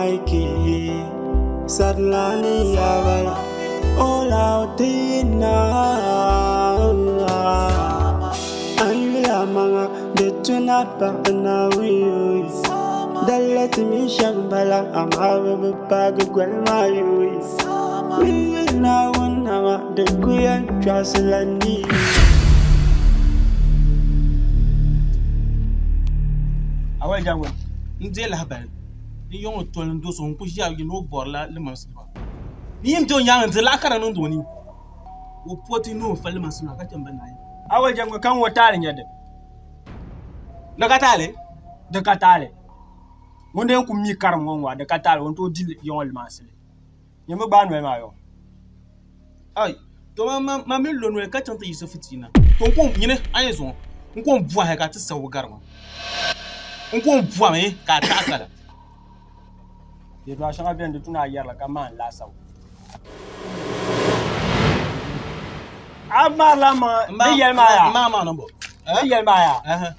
Mikey Sadlani Yabala Olautina Ayula maŋa di tuna paɣa Naawuni Dalati mini shɛba bala amaa bɛ bi paagi goli maa yooi Bɛ yi Naawuni nama di ku yɛn chɔɣisila nii. Awali Jangwa n deei lahabali ni yiŋɔ toli n do so ŋun ku ʒiya ni o bɔrila limansi maa ni yim ti o nyaanga n diri laɣa kara niŋdi o ni o poti ni o fa limansi maa ka chɛ n ba naai. Awali Jangwa ka n ŋɔ taali nyɛ dini? Di ka taali? Di ka taali. Ŋun dee ku mi karim ŋɔ ŋɔ di ka taali o ni tooi di yiŋɔ limansili. Nyɛ mi gbaai noli maa yɔ. Ai, to ma ma ma mi lo noli ka chaŋ ti Yusufu tia na. To n ko nyini a ni zuŋɔ n ko n bɔhi ka ti sabi gari ma. N ko n bɔmi ka a taɣi kala. Yɛltɔɣa shɛŋa beni di tu ni a yɛri li ka maan laasabu. A marila maŋa di yɛli maa yaa. Maa maa niŋ bɔ. Di yɛli maa yaa.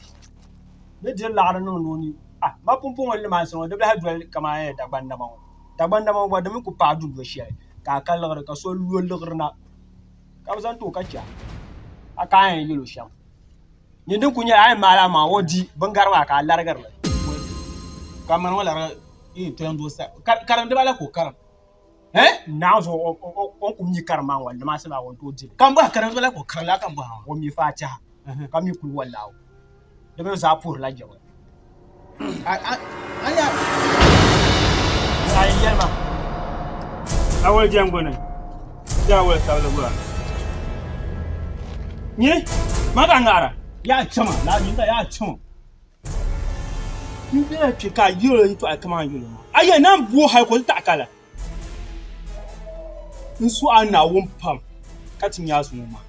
Ni diri laɣiri niŋdi o ni. Ah, ma pumpɔŋɔ limansi ŋɔ di bi lahi doli kamani Dagban nama ŋɔ. Dagban nama ŋɔ gba di mi ku paai du luɣ shɛli ka a ka liɣiri ka so lo liɣiri na ka bɛ zaŋ ti o ka chɛ a ka a yɛn yɛl o shɛm. Nyin din kul nyɛla a yɛn maali a maŋa o di bingari maa ka a larigiri li. Ka mani ŋɔ larigi karim dibala ka o karim. Naɣ zuɣu o ni ku mi karim maa ŋɔ limansi maa o ni tooi di li. Ka m bɔhi karim dibala ka o karim laa ka m bɔhi ŋɔ. O mi faatiha ka mi kul walaahu. Di mi zaa puhirila jiŋli. Awol jɛŋguni ti awol sabili gba nyini ma ka ŋahira yaa chama laa nyini ka yaa chama n bela kpe ka a yɛl o yɛtɔɣa kaman yɛl o maa a yɛn naan bo hali ka o ti taɣi kala n suhi a Naawuni pam ka ti nya a zuŋɔ maa.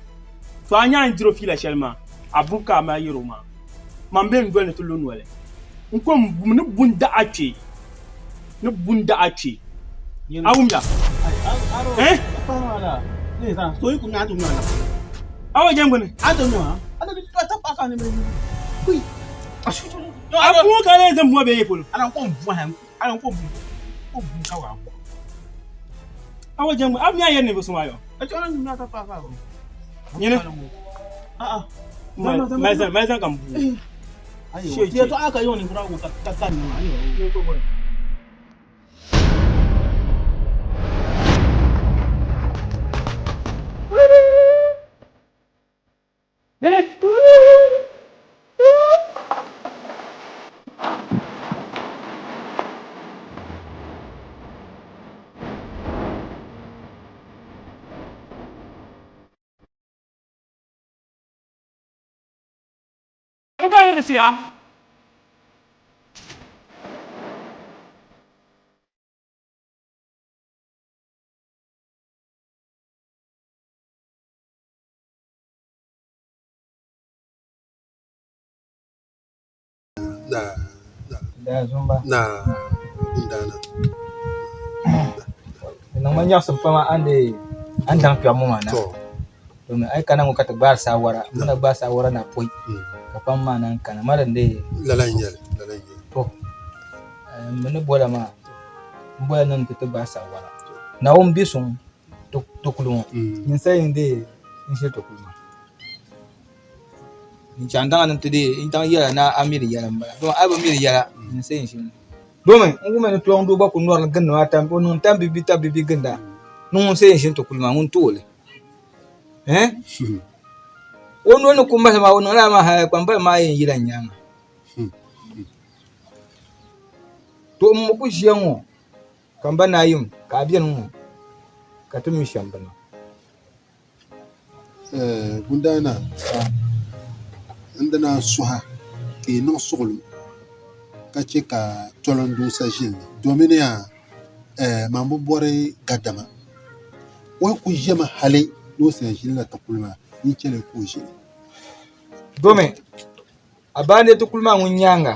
To a nya a ni diri o fiila shɛli maa, a buhi ka a mali yɛr o maa. Man be n-doli ni ti lo noli. N ko m ni bu n-dah a kpee, ni bu n-dah a kpee. A wumya? Eh? A wa jɛŋguni? A puhi ka lee zaŋ bua bee yi polo? Awa jɛŋguni, a mi a yɛri ninvuɣ so maa yɔ? Nyini. Mali zaŋ ka m bua. Di niŋ ma nyaɣisim pam a ni daŋ kpɛbu ŋɔ maa na domi a yi kana ŋɔ ka ti gbaari saawara m ni na gbaai saawara na pɔi ka kpam maa naan kana ma din dee to m mi ni bola maa m bola ni ti ti gbaai saawara Naawuni bi suŋ tokuli ŋɔ ninsal n dee n ʒiri tokuli maa n chaŋ daŋa ni ti dee n daŋ yɛla ni a miri yɛla m bala dama a bi miri yɛla ninsal n ʒiri domi n wumya ni tɔŋ doo gba ku nɔrili gindi maa tam o niŋ tambibi tambibi ginda ni ŋun say n ʒiri tokuli maa ŋun tooli o noli ni ku mali maa o niŋla maa hali kpambali maa yɛn yila n nyaanga to n mi ku ʒiya ŋɔ Ka m ba Naayim ka a beni ŋɔ ka ti mi shɛm bi niŋ. Bundaana, n di naan suha ka yi niŋ suɣilo ka chɛ ka tolindoosa ʒili ni domini yaa man bi bɔri gadama. O yi kul ʒiɛmi hali ni o sa ʒilila ti kuli maa, yi chɛli ka o ʒili. Domi A baa ni ti kuli maa ŋun nyaaŋa,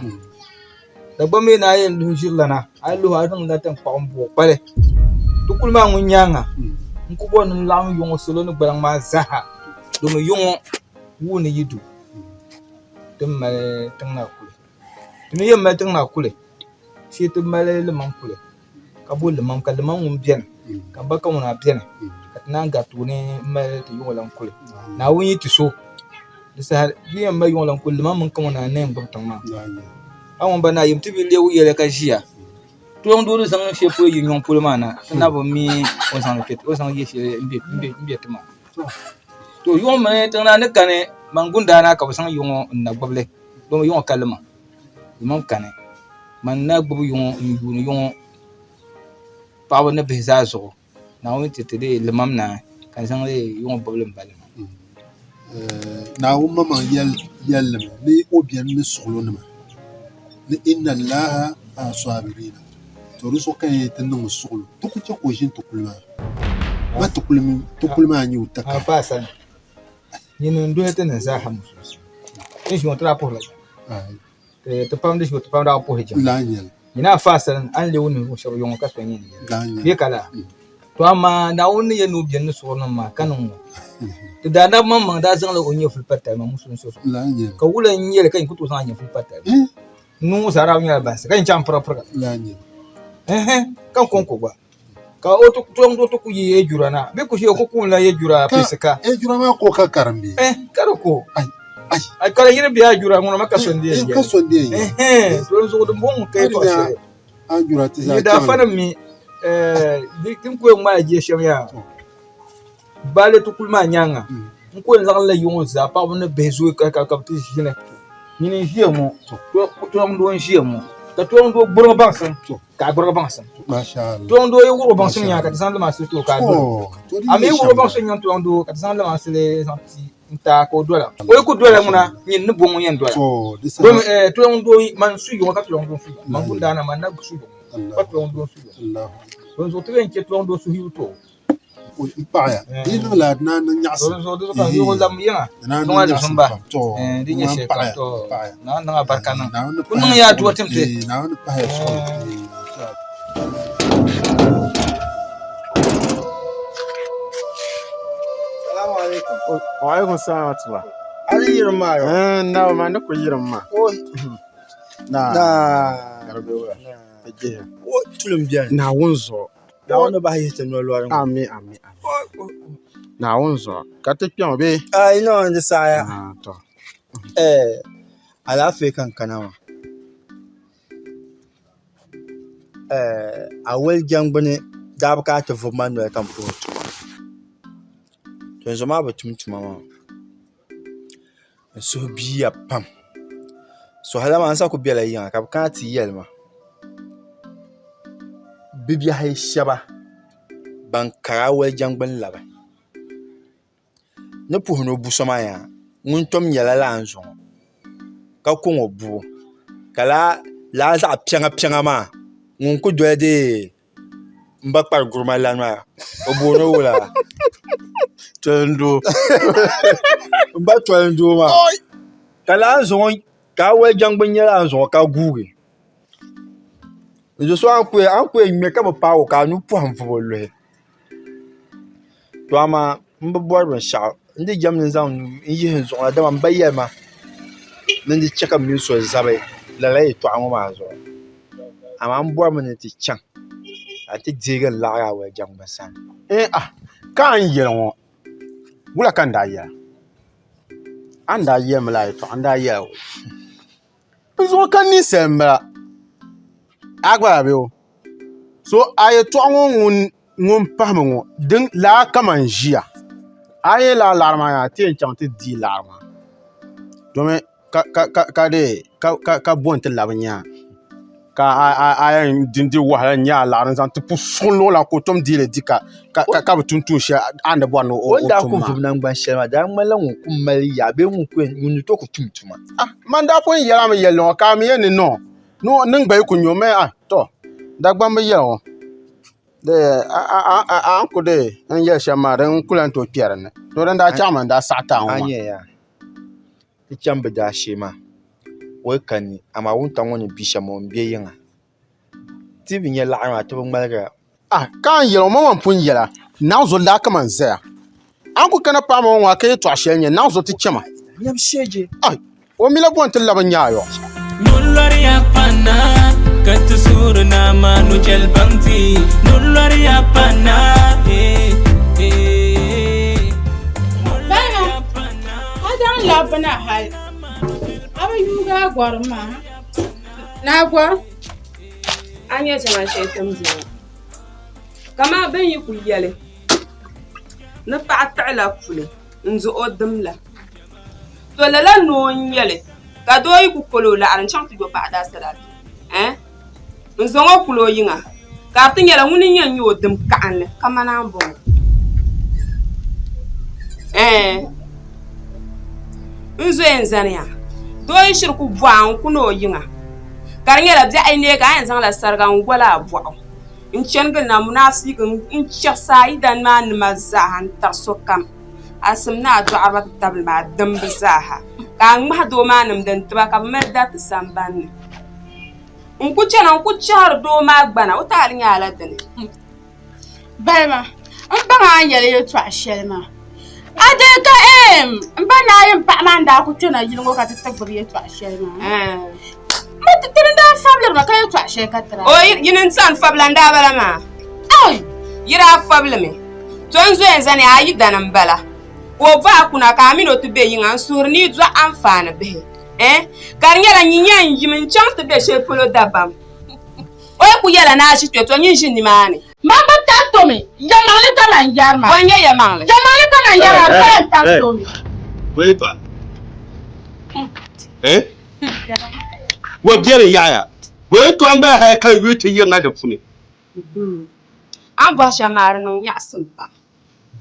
Dagbaŋ mi ni a yɛn luhi ʒirilana, a yi luhi a niŋdila taŋkpaɣu m-bo kpali. Ti kuli maa ŋun nyaaŋa, n ku bɔri ni n laɣim yuŋɔ salo ni gbaliŋ maa zaaha domi yuŋɔ wuhi ni yi du ti ni mali tiŋ naa kuli. Ti mi yɛn mali tiŋ naa kuli shee ti mali limaŋ kuli. Ka bo limam ka limam ŋun beni ka m ba Kamuna beni ka ti naan gari tooni m-mali ti yuŋ lan kuli. Naawuni yi ti so di saha di yɛn mali yuŋ lan kuli limam mini Kamuna n-na yɛn gbubi tiŋ maa. A ŋun ba naa yim ti bi leegi yɛli ka ʒiya Tuliŋ doo ni zaŋ shɛli polo yi nyɔŋ polo maa na ti na bi mi o ni zaŋ o zaŋ yɛ shɛli m-be ti maa. To yuŋ mi tiŋ naa ni kani man gundaana ka bɛ zaŋ yuŋ n-na gbubi li domi yuŋ ka lima limam kani man na gbubi yuŋ n-yuuni yuŋ paɣaba ni bihi zaa zuɣu Naawuni ti ti dii limam naai ka n zaŋ li yuŋ bibili m-ba li maa. Naawuni maŋmaŋ yɛlimi ni o beni ni suɣilonima ni inna Allaha ma'a saabiriina. To di zuɣu ka n yɛn ti niŋ o suɣilo. Ti ku chɛ ka o ʒini ti kuli maa. Ma ti kuli maa n-nyɛ o takara. Afa Asani, nyini n-doli ti ni zaa ha musulinsi. Ti ni ʒi ŋɔ ti daa puhirila jiŋli. Ti pam di ʒi ŋɔ ti pam daa bi puhiri jiŋli. Nyini Afa Asani, a ni leei o ninvuɣ shɛba yɔŋɔ ka so nyɛ n yɛli bee ka laa? To amaa Naawuni ni yɛli ni o beni ni suɣirinim maa ka niŋ ŋɔ. Ti daanab maŋmaŋ daa zaŋla o nyɛvuli pa talima musulinsi zuɣu. Ka wula n-nyɛ li ka nyin ku tooi zaŋ a nyɛvuli pa talima? Nuu zaa daa bi nyɛla bansi ka yin chaŋ piriga piriga. Ɛhɛn, ka n kɔŋko gba. Ka o ti tɔŋ o ti ku yi Ejura na. Bɛ ku ʒiya o ku kuunila Ejura pisi ka. Ejura maa ko ka karim bee? Eh, ka di ko. Ai, ai. Ai, ka di yiri bɛ Ejura ŋuna ma ka so n-di yɛn Eh, ka so n-di yɛn yɛli. Ɛhɛn, to n zuɣu din bɔŋɔ ka yɛtɔɣ shɛli. Ejura ti zaa Yi daa chaŋ. fa nim mi, eh, di tin ku yɛn ŋmaai jia shɛm yaa. Baali ti kuli maa nyaaŋa, n ku yɛn laɣimla yi ŋɔ zaa paɣaba ni bihi zooi ka ka bɛ ti ʒini. Nyini n-ʒiya ŋɔ, tɔŋdoo n-ʒiya ŋɔ, ka tɔŋdoo gburiŋ baŋsim ka a gburiŋ baŋsim. Tɔŋdoo yi wuɣi o baŋsim nyaŋa ka ti zaŋ limansi ti o ka a dol o. A mi yi wuɣi o baŋsim nyaŋ tɔŋdoo ka ti zaŋ limansi zaŋ ti n-ti a ka o dola. O yi ku dola ŋuna, nyini ni bɔŋɔ yɛn dola. Domi tɔŋdoo man su yiŋɔ ka tɔŋdoo su yiŋɔ, man bundaana man na su yiŋɔ ka tɔŋdoo su yiŋɔ. Dinzuɣu ti yɛn chɛ tɔŋdoo suhuyibu ti o. N paɣaya di yi niŋ laa di naan niŋ nyaɣasim di naan niŋ nyaɣasim pam to n paɣaya n paɣaya Naawuni pahaya suɣulo. Wa alaikum salam wa rahmatullah. Ali yirim maa yo. Eh, na ma ni ku yirim maa. Na. Na. O tulim biɛni. Naawuni zuɣu. Naawuni bahi yihi ti noli lɔri ŋɔ. Ami, ami, ami. Naawuni zuɣu ka ti kpɛŋɔ bee? Ai no di saɣaya. Ah, to. Eh, alaafee ka n kana maa. Eh, awali jɛngbuni daa bi kana ti vubi ma noli ka n puhi tuma. Tinzuɣu maa bi tum tuma maa. N suhu biiya pam suhula maa n sa ku biɛla yiŋa ka bi kana ti yɛli ma bibihi shɛba ban kari awɔi jɛngbuni labi ni puhi ni o bu so maa yaa ŋun tom nyɛla laa n zuŋɔ ka koŋ o bubu ka laa zaɣ piɛŋa piɛŋa maa ŋun ku doli dee N ba kpari gurima lani maa o booni o wula Tolindoo n ba tolindoo maa ka laa zuŋɔ ka awɔi jɛngbuni nyɛ laa zuŋɔ ka guugi n zo so a ni ku yɛn ŋmɛ ka bi paagi o ka a nuu pɔhim vubi o luhi to amaa n bi bɔri binshaɣu n di jɛmdi n zaŋ n nuu yihi n zuɣu na dama n ba yɛli ma ni di chɛ ka m mini so zabi lala yɛltɔɣa ŋɔ maa zuɣu amaa m bɔrimi ni ti chaŋ ka n ti deegi n laɣiri Awɔi Jɛŋgbuni sani. Ee ah! Ka a ni yɛli ŋɔ, wula ka n daa yɛli a? A ni daa yɛli ma lala yɛltɔɣa n daa yɛli a n zuɣu ka ninsal m-bala a gba lahi be o so a yɛltɔɣa ŋɔ ŋun pahimi ŋɔ din laa kaman ʒiya a yi yɛn lahi laɣiri maa yaa ti yɛn chaŋ ti dii laɣiri maa domi ka bo n-ti labi nyaa ka a yɛn di n-di wahala n-nya a laɣiri n-zaŋ ti pu suɣuluɣu la ka o tom dii li di ka bi tum tuun shɛli a ni bɔri ni O ni o daa tum ku maa. vubi naŋgban shɛli maa, di daa ŋmanila ŋun ku mali yaa bee ŋun ni tooi ku tum tuma. Man daa pun yɛli a mi yɛlli ŋɔ ka a mi yɛn ni niŋ o ni o niŋgba yi ku nya o mi a tɔ Dagbamba yɛli ŋɔ a ni ku dee n yɛli shɛm maa din ku lahi tooi kpe dinni to din daa chaŋmi n daa saɣi ti a ŋɔ A maa. nya yaa ti chaŋ bɛ daashee maa o yi kani amaa wuntaŋ ŋɔ ni bi shɛm o ni be yiŋa ti bi nya laɣiri maa ti bi ŋmaligira. Ah, ka a ni yɛli ŋɔ ma pun yɛla naɣizo laa kaman zaya. A ni ku kana paɣa ma ŋɔ a ka yɛtɔɣ shɛli nya naɣizo ti chɛma. Nyam sheeje. Ai, o mi la bo nti labi nya a yɔ. Nolɔriya pa naa, ka ti suhuri naa maa nuchɛli baŋ ti. gɔrim maa. Naa gɔrim. A nya shɛŋa shɛli ti ni bɔŋɔ kaman bɛ ni yi kuli yɛli ni paɣa tiɣila puli n-di o dim la, to lala noo n-nyɛ li ka doo yi kuli polo o laɣiri n-chaŋ ti yo paɣa daasadabi ɛɛh n-zaŋ o kuli o yiŋa ka di ti nyɛla ŋuni n-yɛn nyɛ o dim kaɣinli kamani a ni bɔŋɔ ɛɛh n zoya n-zaniya doo yi shiri ku bɔhi a n-kuni o yiŋa ka di nyɛla biɛɣu yi neei ka a yɛn zaŋla sariga n-goli a bɔɣu n-chani gili na munaafiiki n-chɛbisi a yidana maa nima zaaha n-tari sokam a sim ni a dɔɣiriba ti tabili maa dimbu zaaha ka a ŋmahi doo maa nimdi n-ti ba ka bɛ mali dariti sambani ni n-ku chana n-ku chɛhiri doo maa gbana o taali nyɛ a la dini. Balima, m baŋ a ni yɛli yɛltɔɣa shɛli maa. A dee ka eem m ba Naayim paɣa maa n-daa ku kpɛna yili ŋɔ ka ti ti gbubi yɛltɔɣa shɛli maa. M ti ni daa fabiliri ma ka yɛltɔɣa shɛli ka tira. O yi ni n-sani fabila n-daa bala maa. Ai! Yi daa fabilimi. To n zoya n-zani a yidana m-bala. Ka o bɔhi a kuna ka a mini o ti be yiŋa n-suhiri ni yi dɔɣi anfaani bihi. Eh! Ka di nyɛla nyin yɛn yimi n-chaŋ ti be shɛli polo dabam. O yi ku yɛla ni a ʒi kpe, to nyin ʒi nimaani. Man bi tahi tomi, yɛlimaŋli ka man yɛri maa. Bɔ n-nyɛ yɛlimaŋli? Yɛlimaŋli ka man yɛri maa, di pa yɛn tahi tomi. Bɔ yɛltɔɣa? Eh? Wɔ biɛri yaɣiya. Bɔ yɛltɔɣa m-bala hali ka yuli ti yirina di puuni. A ni bɔhi shɛm maa di niŋ nyaɣisim pam.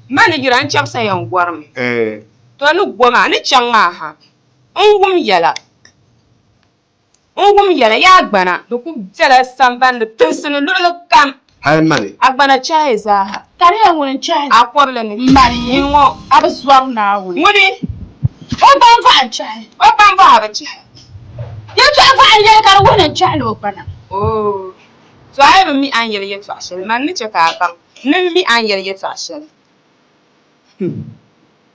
Ma ni yira n-chɛbisa yɛn gɔrimi. To ni go maa, ni chaŋ maa ha, n wum yɛla. N wum yɛla, yaa gbana, di ku bela sambani ni tinsi ni luɣili kam. Hali mani. A gbana chahi zaaha. Ka di yɛn ŋuni n-chahi? A kɔbili ni. Mani. Nyin ŋɔ. A bi zɔri Naawuni. Ŋuni? O gban vaɣa n-chahi. O gban vaɣa bi chahi. Yɛltɔɣa vaɣa n-yɛli ka di wuhi ni n chahila o gbana. Oo. To a yi bi mi a ni yɛli yɛltɔɣa shɛli, mani ni chɛ ka a baŋ ni m mi a ni yɛli yɛltɔɣa shɛli.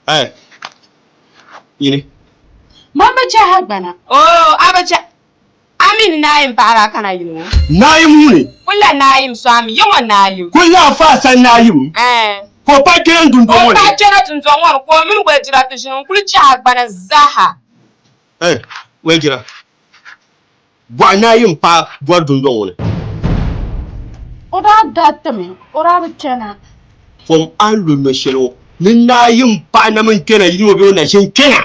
Ai, nyini. Man bi chahi a gbana. Oo, a bi chahi. A mi ni Naayim paɣa daa kana yili ŋɔ? Naayim ŋuni? Kulla Naayim so a mi ya ŋɔ Naayim. Kulla a fa sani Naayim? Ɛɛn. Ka o paai kpɛna dundɔŋ ŋɔ ni? O paai kpɛna dundɔŋ ŋɔ ni ka o mini Walijira ti ʒini n-kuli chahi a gbana zaaha. Ɛɛn, Walijira. Bɔɣu Naayim paai bɔri dundɔŋ ŋɔ ni. O daa dariti mi, o daa bi kpɛna. Kom a ni lo nɔ shɛli ŋɔ ni Naayim paɣa na mini kpɛna yino bee o na ʒini kpɛna.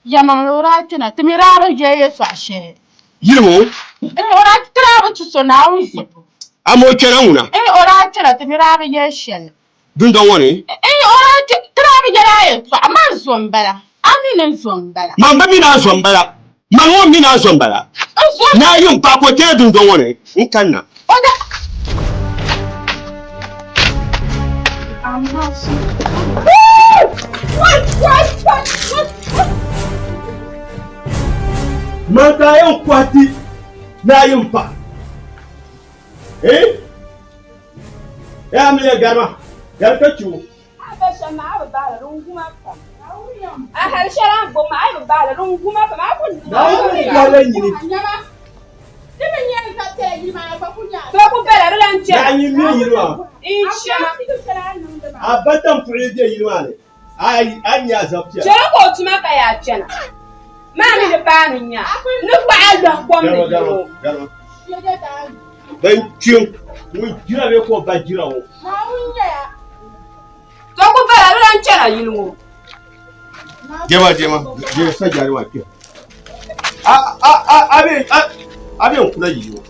Yɛlimaŋli o daa kpɛna, ti mi daa bi yɛli yɛltɔɣa shɛli. Yili ŋɔ? N o daa ti daa bi tu so Naawuni zuɣu. Amaa o kpɛna ŋuna? N o daa kpɛna, ti mi daa bi yɛli shɛli. Dundɔŋ ŋɔ ni? N o daa ti daa bi yɛli a yɛltɔɣa, man zo m-bala, a mi ni n zo m-bala. Man bi mi ni a zo m-bala, man ŋɔ mi ni a zo m-bala. N zo. Naayim paɣa ka o kpɛna dundɔŋ ŋɔ ni n-kanna. O daa. Man ka a yɛn kɔhi ti Naayim paɣa? Eh? Yaa mi ya garima, gari ka chi o. A ba shɛm maa, a bi bahi li, din guma pam. A hali shɛli a ni gbubi maa, a yi bi bahi li, din guma pam. A ku Naawuni gala nyini. To ku bela di lan chɛ. Yaa nyin mi yili maa. N chana. A ba tampuɣili be yili maa ni, a ni nya a zabi piɛla. Chɛli ka o tuma ka yaa chana. Maa mi ni paani nya ni kpaɣa lɔhi kom ni yili o. Garima, garima. Ban kpiŋ ŋun jira bee ka o ba jira ŋɔ. To ku bala di lan chana yili ŋɔ. Jɛma jɛma jɛ sa jari maa kpɛ. A a a a bɛ a a bɛ n kula yili ŋɔ.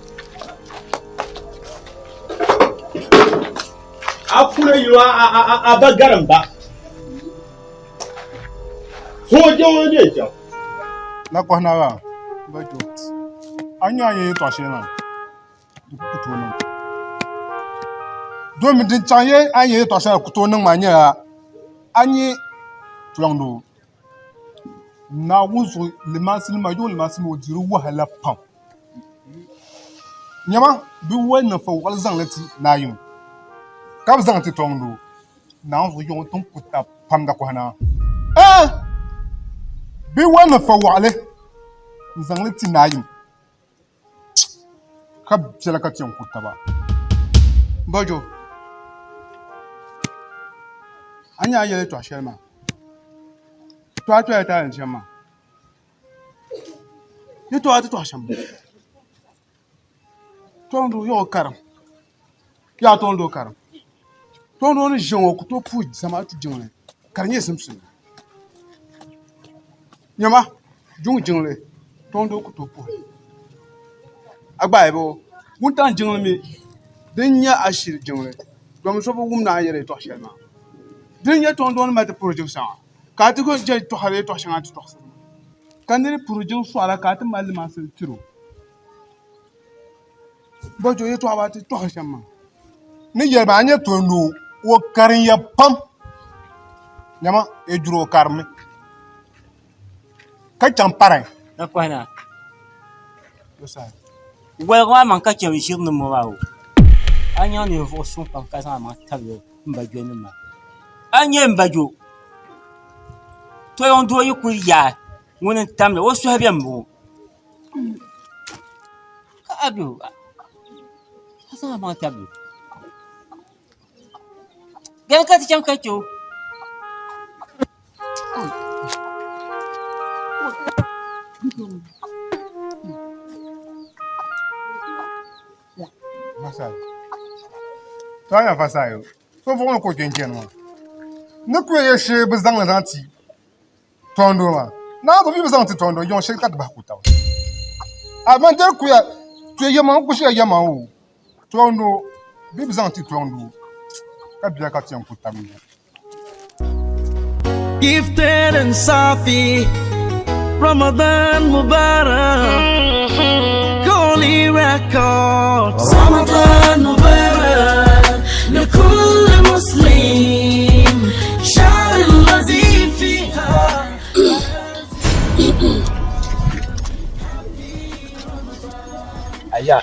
A kula yili ŋɔ a a a a ba garim ba. So jɛ ŋɔ jɛ chaŋ. Na kɔhi na maa ba jo a ni nya a ni yɛn yɛltɔɣa shɛli maa di ku tooi niŋ domi din chaŋ a ni yɛn yɛltɔɣa shɛli maa ku tooi niŋ maa nyɛla a ni tuliŋdoo Naawuni zuɣu limansi nima yuŋ limansi nima o diri wahala pam nyama bɛ wali niŋ fa waɣili zaŋli ti Naayim ka bi zaŋ ti tɔŋdoo Naawuni zuɣu yuŋ tin ku tab pam dakohi naa eh bɛ wali niŋ fa waɣili n zaŋli ti Naayim ka biɛla ka ti yɛn ku taba Bajo a ni nya a yɛli yɛltɔɣa shɛli maa to a kpɛla taali shɛm maa. Yɛtɔɣa ti tɔɣi shɛm Tɔŋdoo yaɣi o karim yaa tɔŋdoo karim tɔŋdoo ni ʒiya ŋɔ o ku tooi puhi zamaatu jiŋli ka di nyɛ zimsim nyama juŋ jiŋli tɔŋdoo ku tooi puhi a gba ayi boo wuntaŋ jiŋli mii din nyɛ ashili jiŋli domi so bi wum ni a ni yɛri yɛltɔɣa shɛli maa din nyɛ tɔŋdoo ni mali ti puhiri jiŋ shɛŋa ka a ti ku jɛli tɔhiri yɛltɔɣa shɛŋa ti tɔɣisiri maa ka niri puhiri jiŋ sɔɣira ka a ti mali limansili tiri o Bɔjo yɛltɔɣa maa ti tɔhiri shɛm maa. Ni yɛli maa a nyɛ tɔndoo o karinya pam nyama yi duri o karimmi ka chaŋ parai. Nakɔhina Woliga maa maŋ ka chɛ n ʒiri ni ŋɔ maa o a nyaŋ ninvuɣu suŋ pam ka zaŋ a maŋ tabili m ba jɔnim maa a ni nyɛ m ba jo toliŋ doo yi kuli yaai ŋuni n tamli o suhu bɛ n bɔŋɔ ka a bɛ o ka zaŋ a maŋ tabili o gani ka ti chaŋ ka chɛ o. To a nya fasayo so vuɣu ni ka o kpɛ n chɛni maa ni ku yɛ shee bi zaŋli zaŋ ti tɔndoo maa naa bi bi zaŋ ti tɔndoo yiŋ shee ka ti bahi ku taba a man diri kuya tuya yɛma n ku ʒiya yɛma o tɔndoo bi bi zaŋ ti tɔndoo ka bia ka ti yɛn ku tabi nya Gifted and Safi, Ramadan Mubarak, Holy Records. Ramadan Mubarak, لكل مسلم شعر الذي فيها Aja,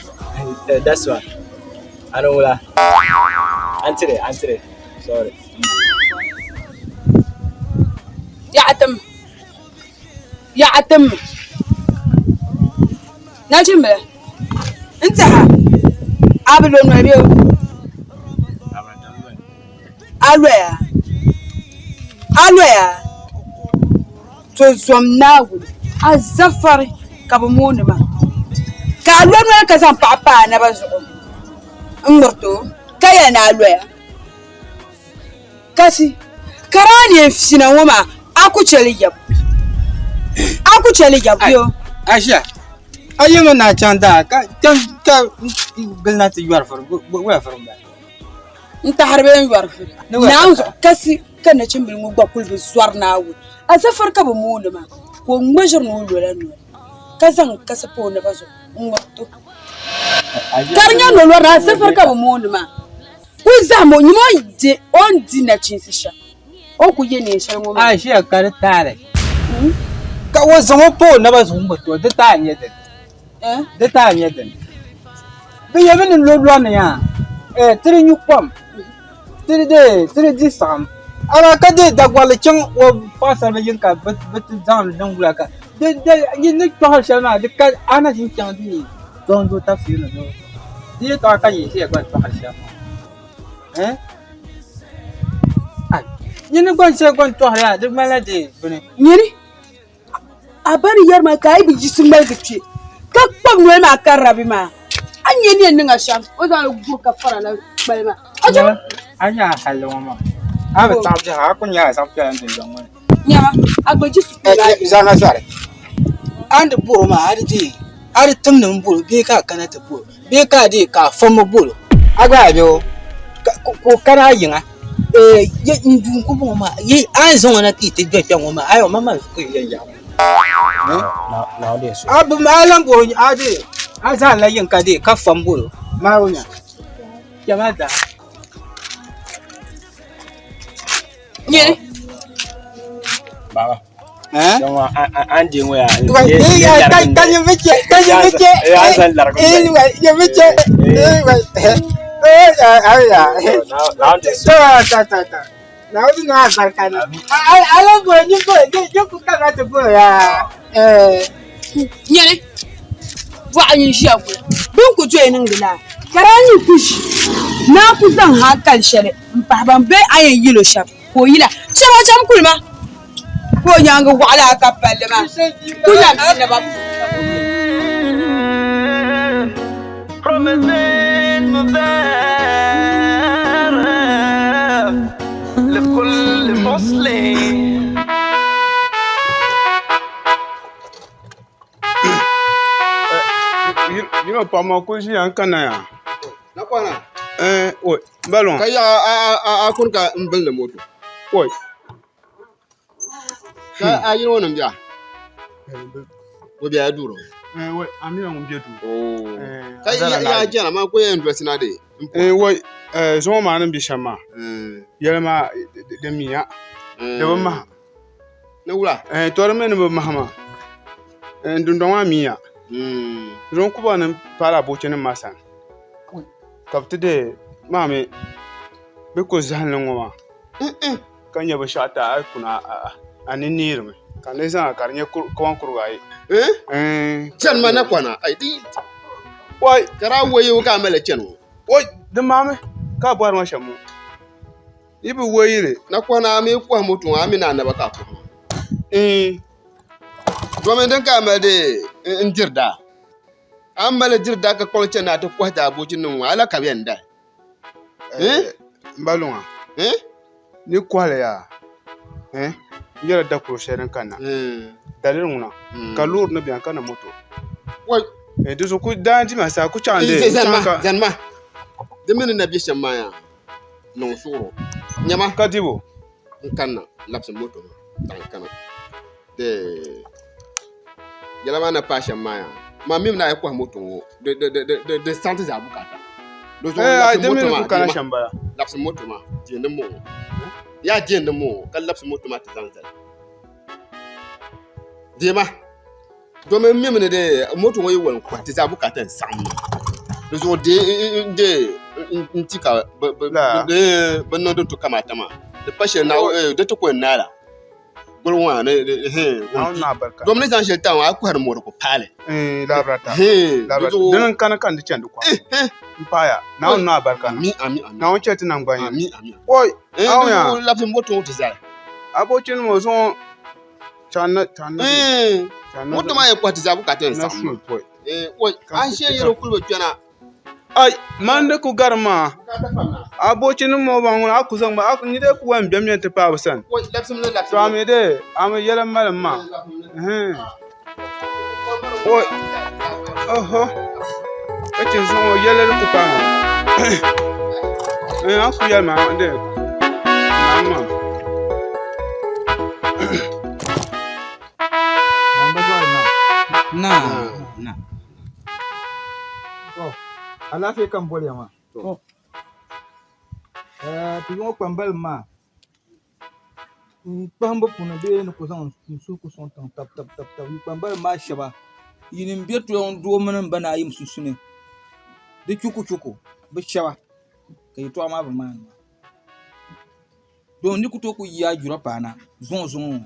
that's one. Ano wula? Antire, antire. Sorry. Yaɣa tim yaɣa tim nachimbila n tiɛha a bi lo noli bee a loya a loya to zom Naawuni a zafari ka bi mooni ma ka a lo noli ka zaŋ paɣa pa a naba zuɣu n ŋmuriti o ka yɛli ni a loya Kasi ka daa neen fina ŋɔ maa a ku chɛ li yɛbu a ku chɛ li yɛbu yo. Aisha a yɛmi ni a chaŋ daa ka ka gili na ti yɔri furi wula furi m-bala. N tahiri bee n yɔri furi Naawuni zuɣu kasi ka nachimbili ŋɔ gba kuli bi zɔri Naawuni Azafar ka bɛ mooni maa ka o ŋma ʒiri ni o lola noli ka zaŋ kasi pa o naba zuɣu n-ŋmiri o ka di nyɛ ni o lɔri ni Azafar ka bɛ mooni maa. Kuli zahim o nyima o ni di nachiinsi shɛm o ni kuli ye neen shɛli ŋɔ maa. A ʒiya ka di taali ka o zaŋ o pa o naba zuɣu ŋ-ŋmiri o di taali nyɛ dini? Di taali nyɛ dini? Bɛ yɛlimi ni lo lɔri ni yaa ti di nyu kom ti di di saɣim amaa ka deei dagɔrili chaŋ o paɣisaribil yiŋ ka bɛ ti zaŋ li niŋ wula ka yi ni kpɛhiri shɛli maa di ka a na ʒini chaŋ ti nyɛ dɔndoo tafsiiri ni di yɛltɔɣa ka nyɛ ʒiya gba tɔɣiri shɛm maa eh? Nyini gba n-shɛli gba n-tɔhiri yaa di ŋmanila dee bini. Nyini a ba ni yɛri ma ka a yi bi yiɣisi ŋmaligi kpe ka kpabi noli maa ka rabi maa a ni nya ni yɛn niŋ a shɛm o zaŋ li guri ka fara la kpali maa. A chɛ A nya a halli ŋɔ maa a bi taɣi biɛhigu a ku nyɛla a zaŋ piɛla n-dundɔŋ ŋɔ ni. Nyama a gba ji sukuu maa bee? Zana zɔri a ni di bɔro maa a di deei a di timdi m bɔro bee ka a kana ti bɔro bee ka a deei ka a fom bɔro a gba a be o ka o kana a yiŋa n duu n ku bɔŋɔ maa a ni zaŋ o na ti ti doli kpɛŋ ŋɔ maa ayi o maŋmaŋ zuɣu ka yi yɛn yaɣi a bi a lan bɔro a deei a zaŋla yiŋ ka deei ka fom bɔro maa o nya kpɛma daa. Nyini. Baba. Eh? An di ŋɔ yaa. Ka nyɛ bi chɛ ka nyɛ bi chɛ. An zaŋ larigi. Nyɛ bi chɛ. Ta ta ta. Naawuni niŋ alibarika ni. Ala bolo ni bolo ni ku kana ti bolo yaa. Nyini. Bɔɣu n ʒiya gula. Bɛ ni ku doya niŋdi laa ka daa nyin ku ʒi naa ku zaŋ hankali shɛli m-pahi ban be a yɛn yil o shɛm ka o yila shɛba cham kuli ma ka o nyaaŋa waɣila ka palli maa ku nyam naba puuni. رمضان مبارك لكل مسلم Yino paɣa maa ku ʒiya n kana yaa Na kwana. Eh, oi, balon. Ka yaɣa a a a kuni ka n bilindi moto. Oi. Ka a yino nim bia. O bia duro. Eh, wai, amina ŋun bɛ duu. Oh. Eh, Ka ya jɛna maa ko yɛn dolisi na de. Eh, wai, eh, zuŋɔ maa ni bɛ shɛm maa. Yɛli maa di miya. Di bi maha. Ni wula? Eh, to di mi ni bi maha maa. Eh, dundɔŋ maa miya. Zuŋɔ kuba ni paala abochinima maa sani. Ka bi ti deei maa mi bɛ ku zahim li ŋɔ maa. Ka nyɛ binshɛɣu ti a yi kuna a ni neerimi ka n lee zaŋ a ka di nyɛ kaman kurigu ayi. Chani ma na kɔna ayi di Wai! Ka daa woyi ka a mali chani ŋɔ. Wai! Di maami ka a bɔri ma shɛm ŋɔ. Yi bi woyi li. Na kɔna a mi kɔhi moto ŋɔ a mi ni a naba ka a kɔhi maa. Domin din ka a mali di n diri daa. A mali diri daa ka kpaŋ chani a ti kɔhi daa bochinima ŋɔ a la ka bɛ yɛn dali. N ba luŋa ni kɔhili yaa n yɛla dakoro shɛli din kanna daliri ŋuna ka loori ni bɛni ka ni moto di zuɣu ku daa di ma saa ku chaŋ dee Zanima di mi ni na bɛ shɛm maa yaa niŋ suɣuro nyama ka dibo n kanna labisi moto maa daŋ kana yɛla maa na paai shɛm maa yaa maa mimi ni a yi kɔhi moto ŋɔ di saɣim ti zaa bukaata di zuɣu labisi moto maa kana shɛm bala labisi moto maa diɛn din bɔŋɔ yaa diɛn din bɔŋɔ ka labisi moto maa ti zaŋ zali deema domin mimi ni de moto ŋɔ yi wolim kɔhi ti zaa bukaata n saɣim di zuɣu dee n ti ka bi niŋ din to kamata maa di pa shɛli di ti ku yɛn naai la goli ŋɔ maa ni domi ni zaŋ shɛli tam a kɔhiri mɔri ku paali dini n kani ka n di chɛndi kɔhi n paaya naawuni niŋ abarika naawuni chɛ ti naŋgban yini oi labisi moto ŋɔ ti zali abochi nim o zuŋɔ moto maa yɛn kɔhi ti zaa bukaata n saɣim a ni shee yɛli o kuli bi kpɛna Ai man di ku gari maa abochinim ŋɔ baŋ ŋuna a ku zaŋ ba ni dee ku yɛn bemi ti paai bɛ sani to a mi dee a mi yɛli malim maa oi oho ka chɛ zuŋɔ yɛli di ku paai ma a ni ku yɛli maa dee naam maa. Na. To, alaafee ka n boli ya maa. To, eh, ti yiŋɔ kpambalim maa n kpahimbu puuni bee ni ku zaŋ n suhu ku sɔŋ tiŋ tab tab tab tab yi kpambalim maa shɛba yi ni be tɔŋ doo mini m ba naa yim sunsuuni di chuku chuku bɛ shɛba ka yɛtɔɣa maa bi maani maa. Domin ni ku tooi ku yi a jura paana zuŋɔ zuŋɔ ŋɔ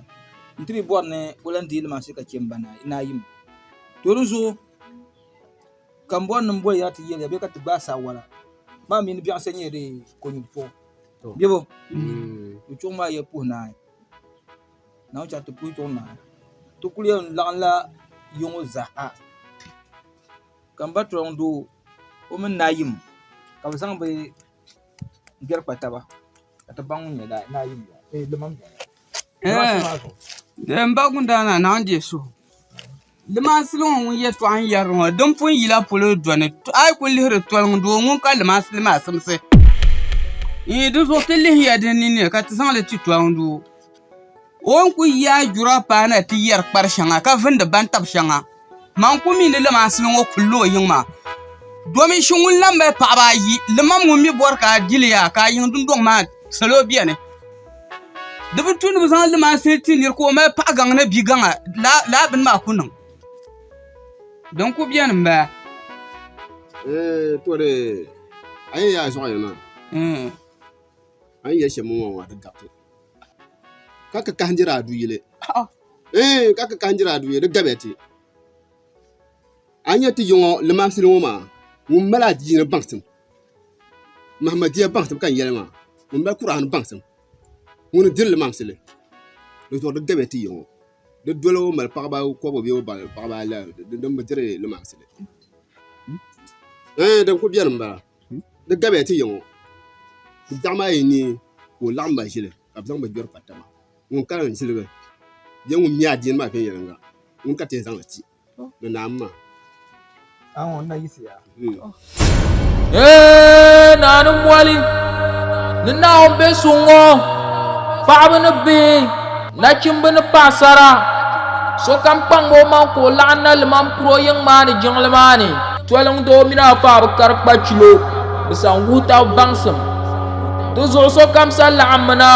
n-ti bi bɔri ni o lan deei li maa shee ka chɛ m ba naa yim. To di zuɣu ka m bɔri ni m boli ya ti yɛli ya bee ka ti gbaai saawara maa mi ni biɛɣu shɛli nyɛla di konyuri chuɣu bebo di chuɣu maa yɛli puhi naai Naawuni chaŋ ti puhi chuɣu naai ti kuli yɛn laɣimla ya ŋɔ zaa ka m ba Tɔŋ doo o mini naa yim ka bɛ zaŋ bɛ gbɛri kpa taba ka ti baŋ ŋun nyɛ N ba Gundana Naawuni deei suhu Limansili ŋɔ ŋun yɛltɔɣa n yɛri ŋɔ din pun yila polo dɔni a yi ku lihiri toliŋ doo ŋun ka limansili maa simsi di zuɣu ti lihiya di ninni ka ti zaŋli ti toliŋ doo o ni ku yaai jura paana ti yɛri kpari shɛŋa ka vindi bantabi shɛŋa Man ku mi ni limansili ŋɔ kulila o yiŋ maa, domin shi ŋun lan mali paɣiba ayi, limam ŋun mi bɔri ka a di li yaa ka a yiŋ dundɔŋ maa salo beni. Di bi tu ni bɛ zaŋ limansili ti nir ka o mali paɣ gaŋ ni bi gaŋa, lala bini maa ku niŋ. Din ku beni m-bala. Eeh to di a yɛn yaa zuɣu ya maa a ni yɛli shɛm ŋɔ maa di gariti ka ka kahindira a du yili ee ka ka kahindira a du yili di gabiya ti a ni nyɛ ti yiŋɔ limaamsili ŋɔ maa ŋun mali adiini baŋsim Mahamadiya baŋsim ka n yɛli maa ŋun mali Kurani baŋsim ŋuni diri limaamsili di zuɣu di gabiya ti yiŋɔ di doli o mali paɣaba kɔbigu bee o mali paɣaba ala din bi diri limaamsili. Ɛɛn, din ku beni m-bala. Di gabiya ti ya ŋɔ, daɣu maa yi neei ka o laɣim ba ʒili ka bɛ zaŋ ba gbɛri pata maa. Ŋun kana n-ziligi bee ŋun mi adiini maa viɛnyɛliŋga ŋun ka ti yɛn zaŋ li ti ni naam maa. Ee Naa ni moli ni Naawuni be suŋ ŋɔ, paɣiba ni bihi, nachimba ni paɣisara, sokam kpaŋmi o maŋ ka o laɣim na limam kuri o yiŋ maa ni jiŋli maa ni. Toliŋ doo mini a paɣa bi kari kpachilo, bɛ sa n-wuhi tab baŋsim. Di zuɣu sokam sa laɣimmi na.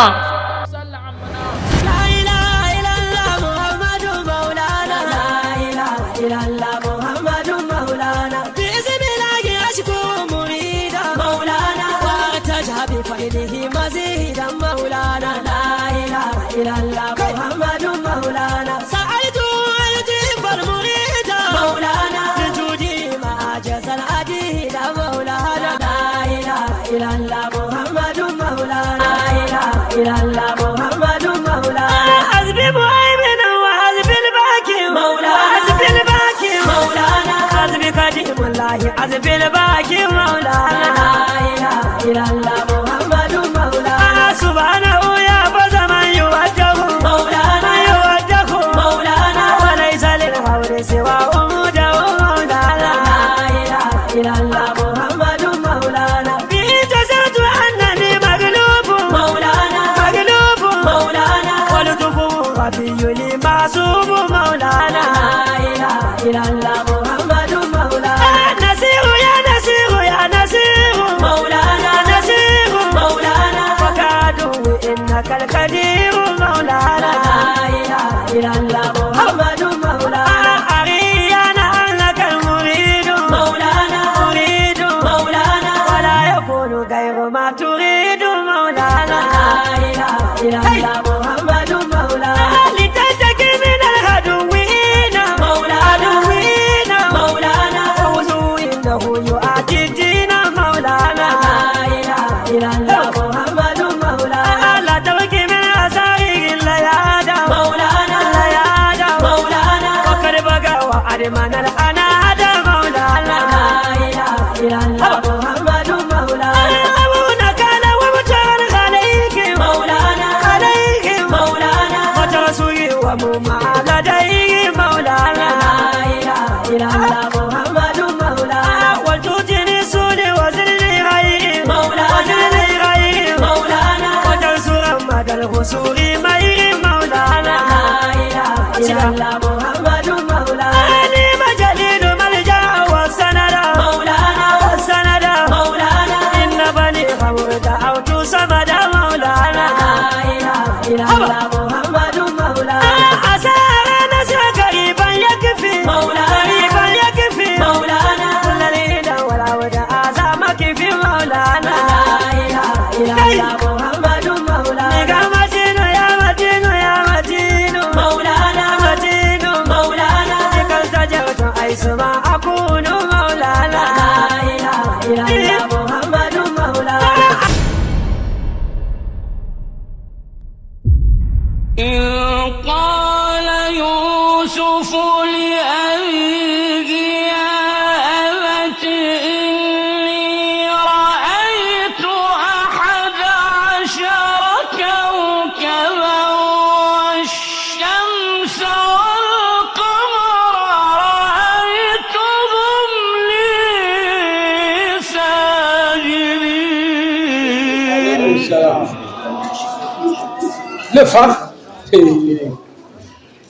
Lefa.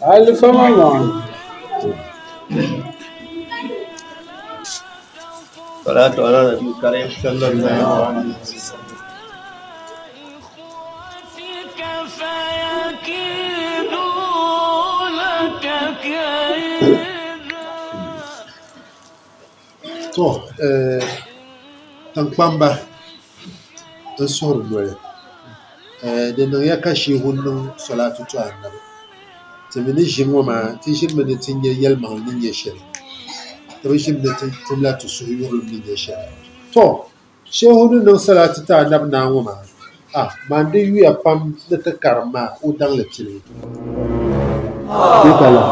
Alifa mama. صلاة على النبي الكريم صلى الله عليه وسلم To tiŋkpamba n suhuri noli di niŋya ka shehu niŋ solatu to Annabi. Ti mi ni ʒini ŋɔ maa ti ʒinimi ni ti nya yɛlimaŋli ni nyɛ shɛli. Ti bi ʒini ni ti tumla ti suhuyurilim ni nyɛ shɛli. To, Shehu ni niŋ salati ti Anabi Naa ŋɔ maa, a, man di yuya pam ni ti karim maa o daŋ li piligi. Di ka la,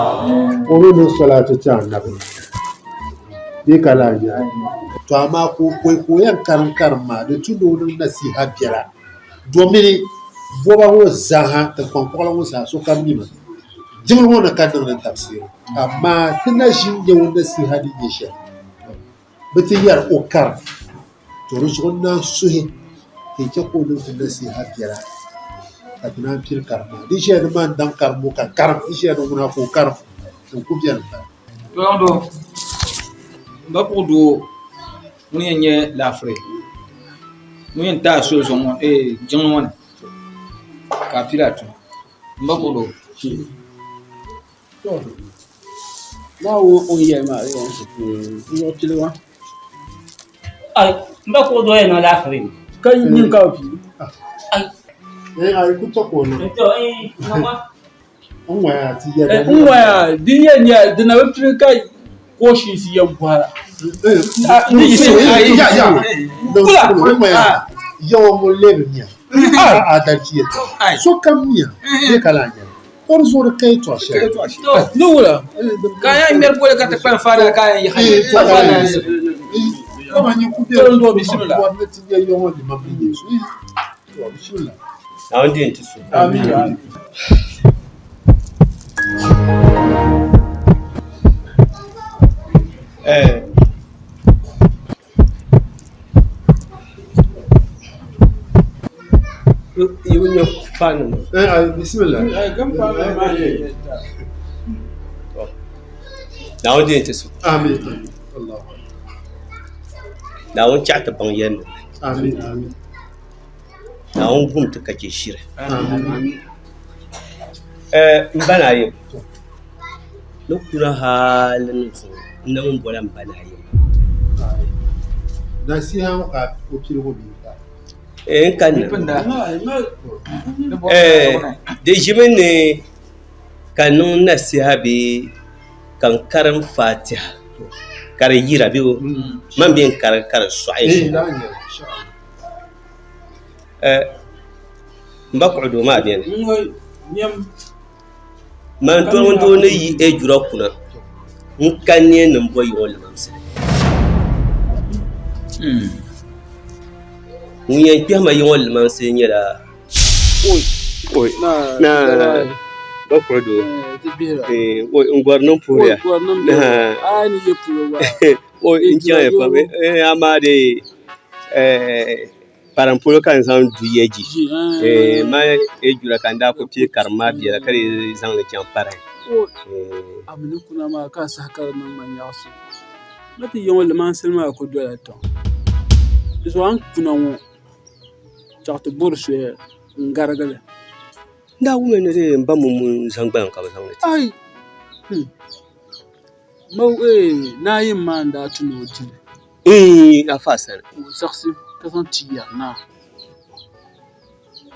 o mi niŋ salati ti Anabi. Bee ka lahi nyɛla. To amaa ka o pɔi ka o yɛn karim karim maa, di tu ni o niŋ nasiha biɛla domini bɔba ŋɔ zaaha, tiŋkpaŋ kɔɣila ŋɔ zaa sokam mi ma. Jiŋli ŋɔ ni ka niŋdi tafsiri, amaa ti na ʒi n-nya o nasiha ni nyɛ shɛli. Bɛ ti yɛri o karim, to di zuɣu n naan suhi ka yi chɛ ka o niŋ ti nasiha biɛla ka ti naan pili karim maa. Di ʒiya ni man daŋ karimbu ka karim, di ʒiya ni ŋuna ka o karim, din ku beni m-bala. Tɔyaŋdoo, m ba Puɣudoo ŋuni yɛn nyɛ laafiri ŋun yɛn taai soli zuɣu ŋɔ eeh jiŋli ŋɔ ni ka a pili a tuma. M ba Puɣudoo. Naawuni o ni yɛli maa n pili wa. Ai, m ba Puɣudoo yɛn niŋ laafiri. Ka nyin ka bi pili. Ai. Eh, ai ku chɛ ka o niŋ. To, eh, niŋ N ŋɔya ti yɛda N ŋɔya di yɛn nyɛ di na bi pili ka kɔshinsi yɛn bɔhira. Ni yi Kula. Yawa ŋun lebi miya a adalci yɛltɔɣa sokam miya bee ka lahi nyɛli o di zuɣuri ka yɛltɔɣa shɛli. Ni wula ka a yɛn ŋmɛri boli ka ti kpalim faana ka a yɛn yihi Kama nyɛ ku bɛ Bismillah. ni ti nyɛ yawa limam ni nyɛ so. Bismillah. Naawuni di n-ti so. Amin. Eh. Yi bi nya faanima. Eh, ai, bismillah. Naawuni di n-ti so. Amin. Allahu akbar. Naawuni chaɣi ti baŋ yɛlli. Amin. Amin. Naawuni gum ti ka chɛ shiri. Amin. Eh, m ba Naayim, ni kuna hali ni zuŋɔ n na mi bɔla m ba Naayim. Nasiha ŋɔ ka o pili ŋɔ bee ka? Eh, n kanna. Eh, di ʒimi ni ka n niŋ nasiha bee ka n karim Fatiha ka di yira bee man bee n karim ka di sɔɣi Eh, shɛm. lala n-nyɛli, inshallah. Eh, m ba kuɣudoo maa beni. Man tɔŋdoo ni yi Ejura kuna n ka neei ni m bo yiŋɔ limamsili. Ŋun yɛn kpɛhi ma yiŋɔ limamsili nyɛla na ba kuɣudoo eh, oi n gɔri niŋ puhiriya oi n chaŋya pam eh, amaa dee eh, Parim polo ka n zaŋ du yɛji ma Ejura ka n daa kuli pii karim maa biɛla ka dii zaŋli chaŋ Parim. A mi ni kuna maa ka a saha ka di niŋ ma nyaɣisim. Ma ti yiŋɔ limansili maa ku dola tiŋ. Di zuɣu a ni kuna ŋɔ chaɣ ti bori soya n-garigi li. N daa wumya ni dee m ba Mumu n-zaŋ gbaliŋ ka bɛ zaŋ li ti. Ai! Ma eeh Naayim maa n-daa ti ni o di li. Eeh afa sani. Ka o zaɣisi ka zaŋ ti yɛri naa.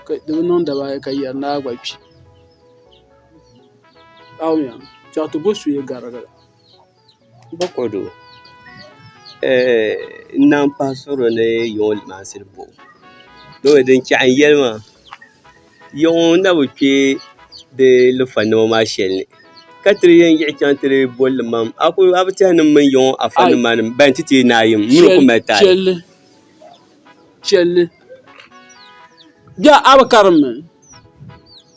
Ka di bi niŋ daba ayi ka yɛri naa gba kpi. A wumya chaɣ ti bo suya garigi li. Ba Kodu, eeh n naan pahi suhuri ni yiŋɔ limansili bo. Domi din chaɣi n yɛli maa, yiŋɔ na bi kpe di lifanima maa shɛli ni. Ka ti di yɛn yiɣi chaŋ ti di boli limam, a ku a bi tɛhi ni m mini yiŋɔ afanima maa ni ban ti ti naai m mini o ku mali taali. Chɛlli, chɛlli, bɛ a bi karimmi?